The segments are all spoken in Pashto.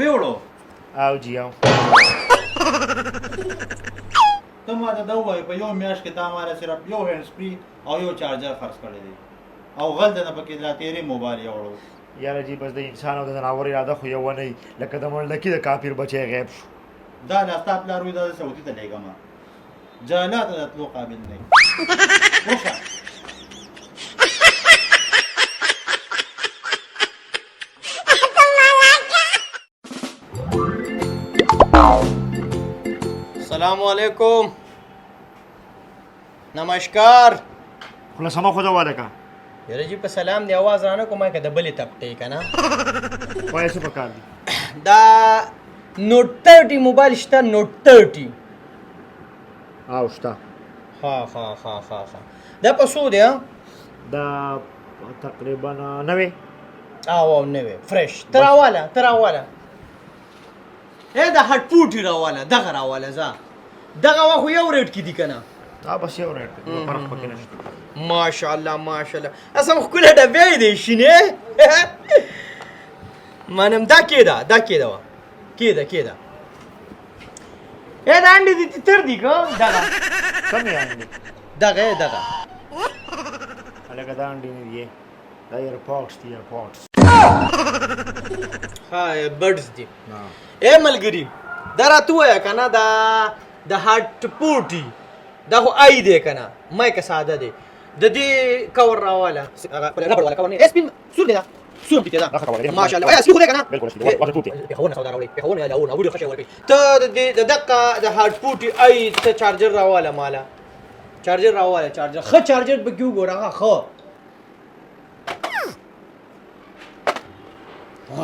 ویوړو. او جی او. ته ما ته دا ووایه، په یو میاشت کې تا ماله صرف یو هینډ سپری او یو چارجر خرڅ کړی دی او غل د نه پکې لا تیرې موبایل یوړو. یاره جی، بس د انسان او د ځناور اراده خو یوه نه وي، لکه د مړلکي د کافر بچی غیب شو. دا لا ستا پلار وي، دا زه سعودي ته لېږم، جالا ته د تلو قابل نه وشه. السلام علیکم، نمشکار. خوله سمه خوځه والکه. یاره جی، په سلام دی اواز رانه کومه که د بلې طبقې که نه. وایه، څه پکار دي؟ دا نوټ 30 موبایل شته؟ نوټ 30؟ او، شته. ها ها ها ها ها، دا په څو دی؟ دا تقریبا 90. او او، نوې فرش تراواله تراواله. اے دا هټ پوټی راواله، دغه راواله، ځه دغه وا خو یو ریټ کې دي کنه؟ دا بس یو ریټ دی، فرق پکې نشته. ماشاءالله ماشاءالله، اسم ښکلی ډبې دی شینه منم. دا کېده، دا کېده، وا کېده کېده. اے دا انډې دي تر دي که دغه؟ کمې انډې؟ دغه دغه. هلکه، دا انډې نه دي، دا ایرپاډس دي، ایرپاډس. ها، برډز دي. اے ملګری، دا راته ووایه که نه، دا د هاټ پورټي دا خو آی دی که نه؟ مایکه ساده دی. د دې کور راواله، هغه ربړ والا کور نه، سپین سور دی، دا سور پکې ده. ماشاءالله، ایا اصلي خو دی که نه؟ بالکل اصلي دی، واټر پروف دی. پېښور نه سودا راوړې، پېښور نه، لاهور نه وړي، ښه شی ورکوي. ته د دې د دقه د هارډ پوټي آی ته چارجر راواله، ماله چارجر راواله، چارجر، ښه چارجر پکې وګوره، هغه ښه.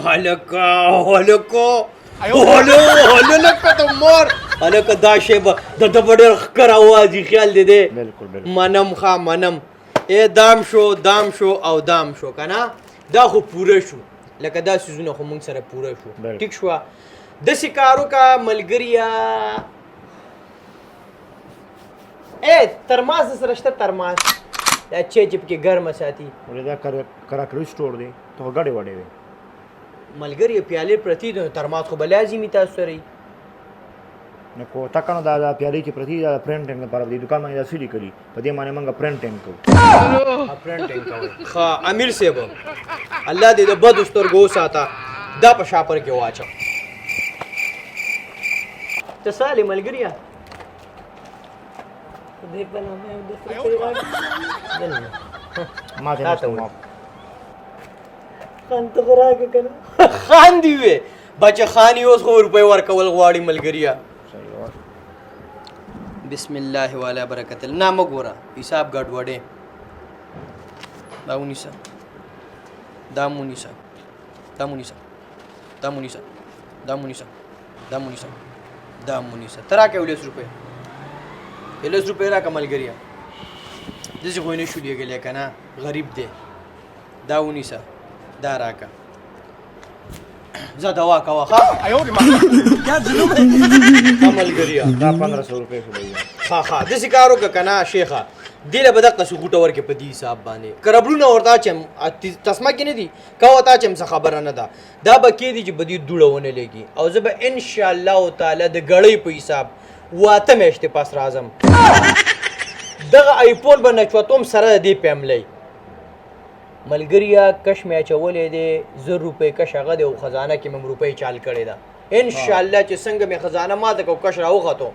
هلکه هلکه، هلو هلو، لکه د مور هلکه، دا شی به د ده به ډېر ښکر اواز وي، خیال دې دی؟ بالکل بالکل. منم، ښه منم. ای دام شو، دام شو او دام شو که نه، دا خو پوره شو. لکه دا څیزونه خو موږ سره پوره شو. ټیک شوه، داسې کار وکړه ملګریه. ای ترماز د سره شته؟ ترماز، دا چای چې پکې ګرمه ساتي. ولې، دا کراکري سټور دی؟ ته خو ګډې وډې وې. ملګري، پیالې پرتې دي نو ترماز خو به لازمي تاسو سره وي. نو کوته کنه، دا دا پیالې چې پرتې دي، دا پرنټینګ لپاره دی. دکان باندې دا څه لیکلي؟ په دې باندې موږ پرنټینګ کوو. پرنټینګ کوي. ښه امیر صاحب، الله دې د بدو سترګو وساته. دا په شاپر کې واچو. ته سالې ملګریا؟ دې په نامه یو 10 روپۍ راکړه. ما ته تاته نشته. وایي. خان ته خو راکړه که نه. خان دی وې بچه خان یې، اوس خو روپۍ ورکول غواړي ملګریا. بسم الله والا برکت الله. نه مه ګوره، حساب ګډوډې. دا ونیسه، دا مو ونیسه، دا مو ونیسه، دا مو ونیسه، دا مو ونیسه، دا مو ونیسه، دا مو ونیسه. ته راکړه یو لس روپۍ، یو لس روپۍ راکړه ملګریه. داسې خو یې نه شو لېږلی که نه، غریب دی. دا ونیسه، دا راکړه، ځه دوا کوه. ښه ښه ملګریه. دا 1500 روپۍ شو بھیا. ښه ښه، داسې کار وکړه که نه شیخه، دې له به دقسې غوټه ورکړې په دې حساب باندې که ربړونه ورته اچوم تسمه کې نه دي که ورته اچوم، څه خبره نه ده. دا به کېدي چې په دې دوړه ونه لګي او زه به انشاءالله تعالی د ګړۍ په حساب 8 میاشتې پس راځم، دغه ایفون به نچوتوم سره د دې فیملی. ملګریا، کش مې اچولی دی، 1000 روپۍ کش هغه دی او خزانه کې مې روپۍ چال کړې ده. انشاءالله چې څنګه مې خزانه ماته کو، کش راوختو،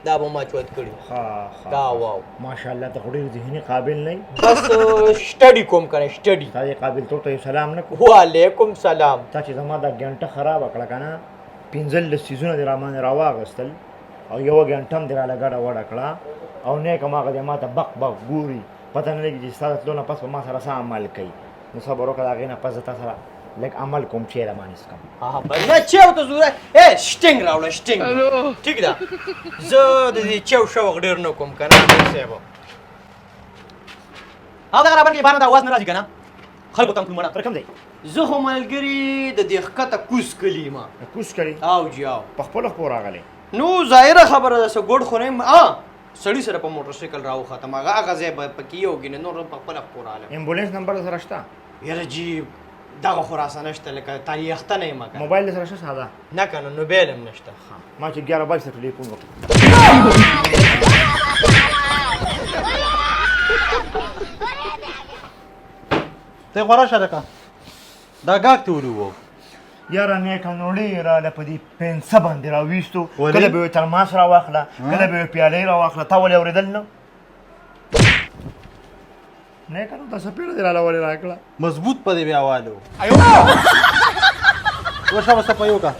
دا به ما چوت کړي. ښه ښه. دا واو. ماشاءالله، ته خو ډېر ذهني قابل نه یې. بس سټډي کوم کنه، سټډي. تا دې قابل تو ته یو سلام نه کو. وعلیکم سلام. تا چې زما دا ګنټه خرابه کړه که نه، 15 څیزونه دې راباندې راواغستل او یوه ګنټه هم دې راله ګډه وډه کړه او نیک هم هغه دی ما ته بق بق ګوري، پته نه لګي چې ستا د تلو نه پس به ما سره څه عمل کوي. نو صبر وکړه، د هغې نه پس زه تا سره لږ عمل کوم چې را باندې څکم. ها بس نه چیو ته ضرورت، ای شټینګ راوړه شټینګ. ټیک ده، زه د دې چیو شوق ډېر نه کوم که نه صاحب. هغه دغه رابر کې بار دا اواز نه راځي که نه خلکو ته هم کوم. تر کوم ځای؟ زه خو ملګري د دې ښکته کوز کلي یم. کوز کلي؟ او جي او. په خپلو خپو راغلی؟ نو ظاهره خبره ده، څه ګوډ خو نه یم. سړي سره په موټر سایکل راوختم، هغه هغه ځای به پکې یو ګینه نور په خپله خپو راغلم. امبولانس نمبر در سره شته؟ یاره جي دغه خو راسره نشته، لکه تالي یخته نه یم که. موبایل در سره شته ساده؟ نه که نه، موبایل هم نشته. ما چې 11 بجې سره ټلیفون وکړ. ته خو راشه لکه دا ګاک ته ولي وو. یاره نیکه نو ډېر راله په دې پنسه باندې راویستو، ولې؟ کله به یې ترماس راواخله، کله به یې پیالۍ راواخله، تا ولې اورېدل نه؟ نیکه نو دا څپېړه دې راله ولې راکړه؟ مضبوط په دې بیا والو. وشه بس په یو کا.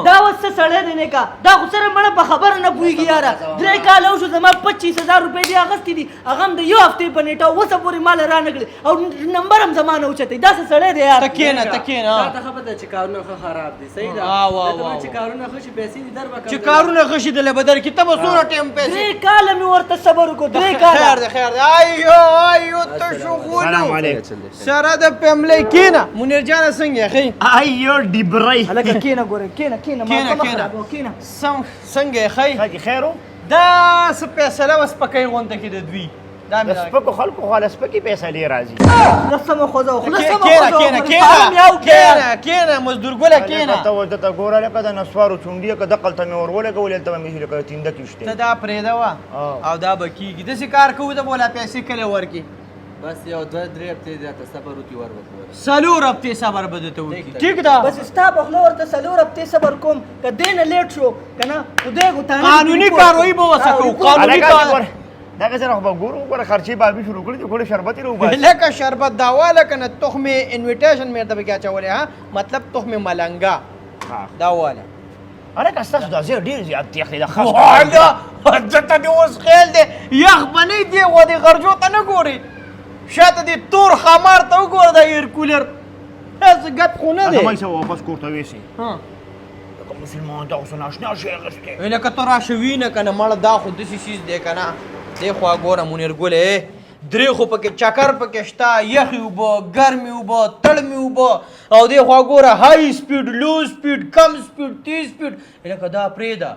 دا اوس څه سړی دی نیکه، دا خو سره مړه په خبره نه پوهېږي یاره. 3 کاله وشو زما 25,000 روپۍ دې اخیستې دي، هغه هم د یو هفتې په نېټه اوسه پورې ما له رانه کړې او نمبر هم زما نه اوچتوي. دا څه سړی دی یار؟ ته کښېنه، ته کښېنه. تا ته ښه پته چې کارونه ښه خراب دي، صحیح ده؟ ته وایې چې کارونه ښه شي پیسې دې در به چې کارونه ښه شي دله به درکړي، ته به څومره ټایم پیسې؟ 3 کاله مې ورته صبر وکړو، 3 کاله. خیر دی، خیر دی. ایو ایو ته شو غولو. سلام علیکم. سره د فیملی کښېنه. منیر جانه څنګه یې ښه یې؟ ایو ډبرۍ. هلکه کښېنه ګوره، کښېنه کښېنه، ما کښېنه، کومه کښېنه. خرابه، کښېنه. سم څنګه یې ښه یې؟ ښه جي، خیر و؟ دا څه فیصله وه سپکۍ غونډه کې د دوی؟ دا مې د سپکو خلکو خو له سپکې فیصلې راځي. خوله سمه خوځوه، خوله سمه کښېنه، خوځوه، کښېنه، خوله سمه میاو کښېنه، کښېنه، مزدور ګله کښېنه. ته ورته ته ګوره لکه د نسوارو چونډي که دقل ته مې ور ولګولې، هلته به مې لکه تینده کې شته. ته دا پرېږده وه او دا به کېږي. داسې کار کوو ته به ولا پیسې کله ورکړې؟ بس یو 2 3 هفتې راته صبر وکړي، ور به کړو. 4 هفتې صبر به درته وکړي، ټیک ده؟ بس ستا په خوله ورته 4 هفتې صبر کوم، که دې نه لیټ شو که نه خدای خو تانه قانوني کاروایی به ورسره کوو، قانوني هلکه کار. دغه سره خو به ګورو، وګوره خرچې بابي شروع کړي دي، ګوره شربت یې راوباسي. لکه شربت دا واله که نه تخمې انویټیشن مې ورته پکې اچولی، ها مطلب تخمې ملنګا دا واله. هلکه ستاسو دا ځای ډېر زیات یخ دی، دا خاص واله ته دې اوس خیال دی یخ به نه دی، خو دې خرچو ته نه ګورې، شاته دې تور خمار ته وګوره، دا ایر کولر داسې ګپ خو نه دی. زما یې واپس کور ته ویسي. لکه مسلمان دا خو څه ناشنا شی اخیستی. لکه ته راشه وینه که نه مړه، دا خو داسې څیز دی که نه. دې خوا ګوره منیر ګلې، 3 خو پکې چکر پکې شته، یخې اوبه، ګرمې اوبه، تړمې اوبه، او دې خوا ګوره های سپیډ، لو سپیډ، کم سپیډ، تیز سپیډ. لکه دا پرېږده،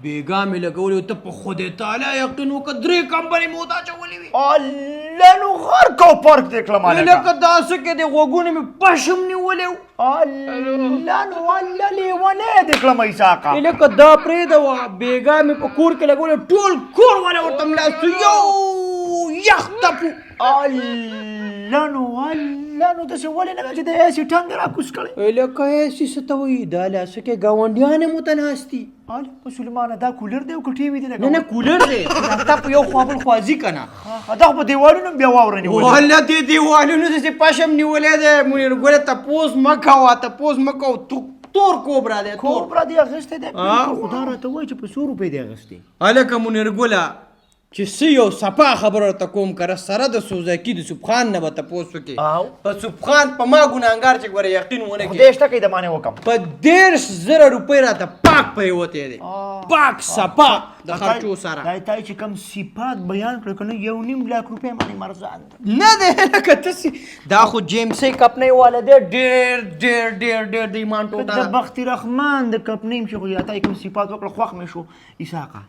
بېګا مې لګولی ته په خدای تعالی یقین وکړه 3 کمپنۍ مې ورته اچولې وې. الله نو غرق او پرک دې کړم هلکه. لکه دا څه کې دې غوږونه مې پشم نیولی و. الله نو الله لیونی دې کړم اسحاقه. لکه دا پرېږده وه، بېګا مې په کور کې لګولی، ټول کور والا ورته ملاست یو یخ تپو. الله نو الله نو داسې ولې نه چې د ایسي ټنګ راکوز کړی؟ لکه ایسي څه ته وایي، دا لا څه کې ګاونډیان هم ورته ناست دي. هلکه مسلمانه دا کولر دی او که ټي وي دی؟ نه نه کولر دی، دا په یو خوا بل خوا ځي که نه. دا خو په دیوالونو هم بیا واوره نیولې. والله دې دیوالونو داسې پشم نیولی دی. منیر ګله تپوس مه کوه، تپوس مه کوه، تور کوبرا دی، تور کوبرا دی اخیستی دی. خدا راته وایي چې په څو روپۍ دی اخیستی؟ هلکه منیر ګله چې څه یو صفا خبره ورته کوم که سره د سوزکي د سوپخان نه به تپوس وکړې. په سوپخان په ما ګناهګار چې ګوره یقین ونه کړې. خدای شته که یې د معنی وکړم. په 30,000 روپۍ راته پاک پرېوتی دی، پاک صفا د خرچو سره. دا تا چې کوم صفات بیان کړل که نه 1.5 لاک روپۍ باندې مرزان دی. نه دی لکه ته دا خو جیمسي کپنۍ والا دی، ډېر ډېر ډېر ډېر د ایمان ټوټه د ده. بختي رحمان د کپنۍ چې خو یا تا یې کوم صفات وکړل خوښ مې شو. اسحاقه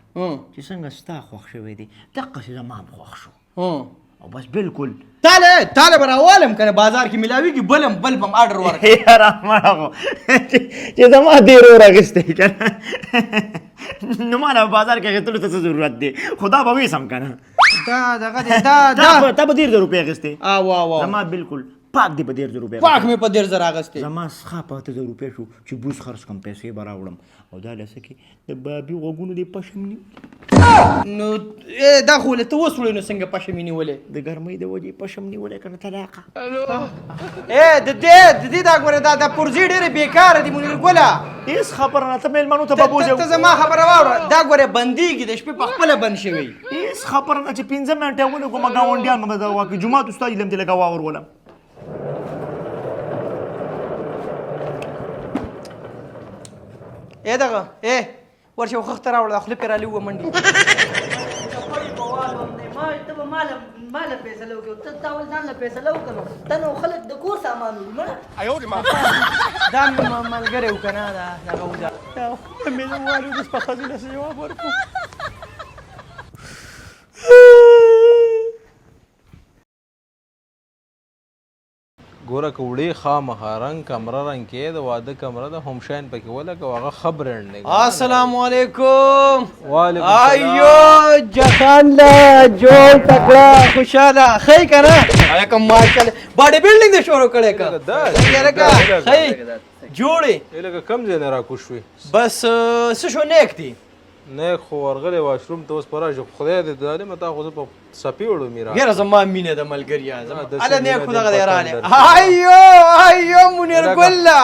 چې څنګه ستا خوښ شوی دی دقسې زما هم خوښ شو. او بس بالکل تاله به راوالم که نه بازار کې میلاویږي، بل به هم آرډر ورکړم. یاره مړه خو چې زما دې ورور اخیستی که نه نو ما له بازار کې اخیستلو ته څه ضرورت دی، خو دا به ویسم که نه. دا دغه دی، دا دا تا به 30,000 روپۍ اخیستې. وا وا. زما بالکل پاک دې په 30,000 روپۍ پاک مې په 30,000 اخیستې. زما څخه په 8,000 روپۍ شو چې بوس خرڅ کړم، پیسې به راوړم. او دا له څه کې د بابي غوږونو دې پشم نیولې. نو دا خو له ته اوس وړې، نو څنګه پشم یې نیولې؟ د ګرمۍ د وجې پشم نیولې که نه طلاقه. د دې دا ګوره دا پرزې ډېرې بېکاره دي منیر ګله. هېڅ خبره نه، ته مېلمنو ته به بوځې. ته زما خبره واوره، دا ګوره بندېږي د شپې په خپله بند شوی. هېڅ خبره نه چې 5 منټه ولګوم ګاونډیان به دا واکړي، جومات استاد یې لم دې لږه واورولم. دغه ورشه وخته راوړه، خولې پرې رالې وه منډې. ما ته به ماله فیصله وکړو، ته تا ول ځان له فیصله وکړو، ته نو خلک د کور سامان وړي مړه. دا مې ملګری و که نه، دا دغه و دا. مې د والو د سپه ښځې له څه جواب ورکړو. ګوره که وړې خامخا رنګ کمره رنګ کې د واده کمره ده، هم شین پکې ولګوه، هغه ښه برانډ دی. السلام علیکم. وعلیکم السلام. ایو جهان له جوړ تکړه خوشاله ښه یې که نه؟ علیکم ماشاءالله باډي بلډینګ دې شروع کړی که؟ لکه ښه یې جوړې؟ لکه کوم ځای نه راکوز شوې؟ بس څه شو نیک دی؟ نیک خو ورغلی واشروم ته اوس په راشي، خدای دې ظالمه تا خو زه په سپېړو مې راغلی. یاره زما مینه ده ملګریا، هله نیک خو دغه دی راغلی. ایو ایو منیر ګله،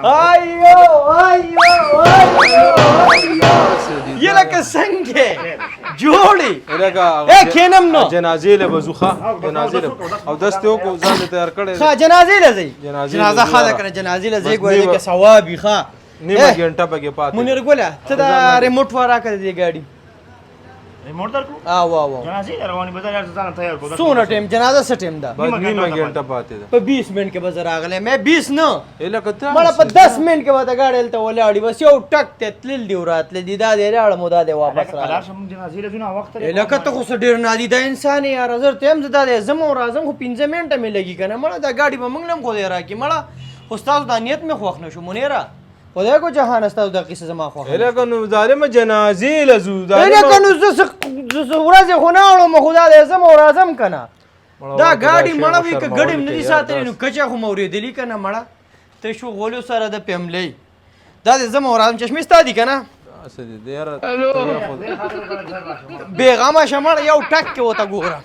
ایو ایو ایو یې لکه څنګه جوړې؟ کښېنم نو. جنازې له به ځو، ښه جنازې له او دس دې وکړو، ځان دې تیار کړی. ښه جنازې له ځئ، جنازه ښه ده که نه؟ جنازې له ځئ ګوره دې که ثواب وي. ښه نیمه ګنټه پکې پاتې. منیر ګله ته دا ریموټ وراکړه د دې ګاډي. ریموټ درکړو؟ وا وا جنازې له روانې به ځان ځان تیار کړو. څونه ټایم جنازه څه ټایم ده؟ نیمه ګنټه پاتې ده. په 20 منټ کې به زه راغلی مې 20 نه لکه ته مړه په 10 منټ کې به د ګاډی هلته ولاړ بس یو ټک ته تلل دي او راتلل دي، دا دی لاړم او دا دی واپس راغلم. جنازې له ځو وخت لکه ته خو څه ډېر نادیده انسان یې یاره، زه ته یم زه دا دی ځم او راځم خو 5 منټه مې لګي که نه مړه دا ګاډي به موږ له هم خدای راکړي مړه. خو ستاسو دا نیت مې خوښ نه شو منیره، خدای کو جهان ستاسو دا قصه زما خوښه. لکه نو ظالمه جنازې له ځو، لکه نو زه څه ورځې خو نه اړوم، خو دا دی ځم او راځم که نه. دا ګاډي مړه وي که ګډې مې نه دي ساتلې نو کچه خو مې اورېدلي که نه مړه. ته شو غولو سره د فیملۍ دا دی ځم او راځم. چشمې ستا دي که نه؟ بېغمه شه مړه، یو ټک کې ورته ګوره.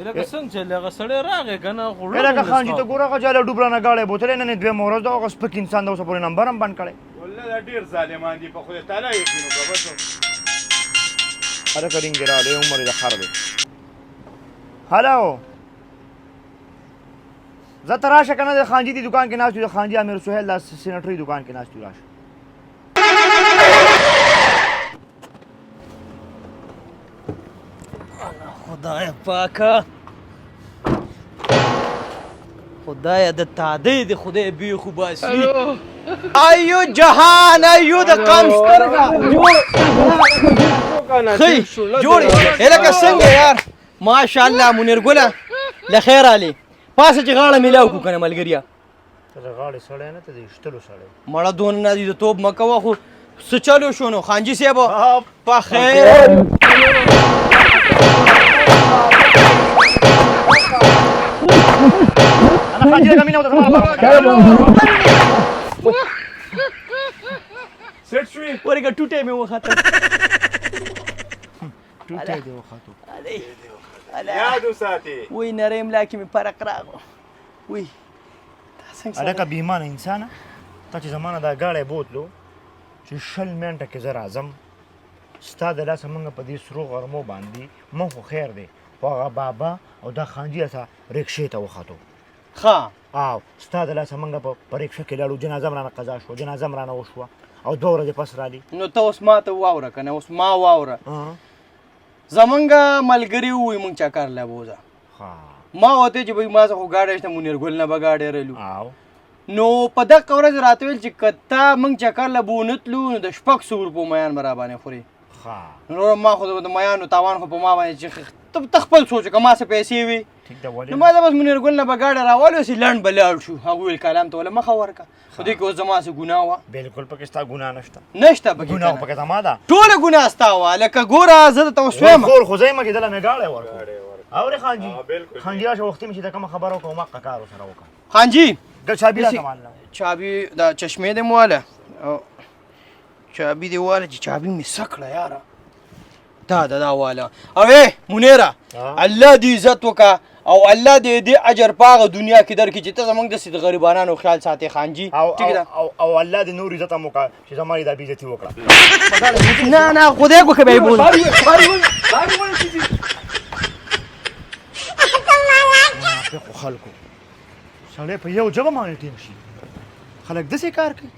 لکه څنګه چې هغه سړی راغی که نه؟ لکه خان جي ته ګوره هغه جاله ډوبرانه ګاډی بوتلی، نن یې دویمه ورځ ده، هغه سپک انسان د اوسه پورې نمبر هم بند کړی. والله دا ډېر ظالمان دي، په خدای تعالی یقین وکړه. بس هلکه رینګ یې راغلی، عمر یې د خر دی. هلو زه ته راشه که نه، د خانجي دې دوکان کې ناست یو، د خانجي امیر سهیل دا سینټري دوکان کې ناست یو، راشه. خدای پاکه خدای د تادې د خدای بی خو باسي. ایو جهان ایو د قام سترګه جوړې لکه څنګه یار ماشاءالله منیر ګله له خیره علي پاسه چې غاړه میلاو کړو که نه ملګریا. ته د غاړې سړی نه، ته د ایشتلو سړی. مړه دونه نه دي د توب مه کوه، خو څه چلو شو نو خانجي صاحب په خیر. انا خانجي لکه مینه ورته زما سیټ شوې ورګه ټوټه مې وخته. ټوټه دې وخته. یاد وساتې. وای نری ملا کې مې فرق راغو. وای هلکه بې ایمانه انسانه، تا چې زما نه دا ګاډی بوتلو چې 20 منټه کې زه راځم، ستا د لاسه موږ په دې سرو غرمو باندې مونږ خو خیر دی، خو هغه بابا او دا خانجي راته ریکشې ته وختو. ښه او ستا د لاسه موږ په ریکشه کې لاړو، جنازه هم رانه قضا شوه، جنازه هم رانه وشوه او 2 ورځې پس رالي. نو ته اوس ما ته واوره که نه، اوس ما واوره. زمونږ ملګري ووایي مونږ چکر له بوځه. ما ورته چې بھئی ما څه خو ګاډی شته، منیر ګل نه به ګاډی رالو. نو په دقه ورځ راته ویل چې که تا مونږ چکر له بونه تلو نو د 600 روپو میان به راباندې خورې. نو ما خو د میانو تاوان خو په ما باندې چې ته خپل سوچ وکړه، ما څه پیسې وي ټیک ده ولې نو ما دا بس منیر ګل نه به ګاډی راوالو چې لنډ به لاړ شو. هغه ویل کلام ته وله مخه ورکه، خو دې کې اوس زما څه ګناه وه؟ بالکل پکې ستا ګناه نشته. نشته پکې ګناه کنه. پکې زما ده. ټوله ګناه ستا وه. لکه ګوره زه درته اوس وایم. خور خو زه یم چې دله مې ګاډی ورکړ. اورې خان جي، خان جي راشه وختي مې چې دا کومه خبره وکړه هماغه کار ورسره وکړه. خان جي ګل چابي راکړه مالله. چابي دا چشمې دې مو واله، او چابي دې واله چې چابي مې څه کړه یاره، دا دا دا واله. او ای منیره، الله دې عزت وکړه او الله دې دې اجر په هغه دنیا کې درکړي چې ته زموږ داسې د غریبانانو خیال ساتې خان جي. ټیک ده؟ او الله دې نور عزت هم وکړه چې زما یې دا بېعزتي وکړه. نه نه خدای کو به بول. منافقو خلکو سړی په یو ژبه باندې ټینګ شي، خلک داسې کار کوي.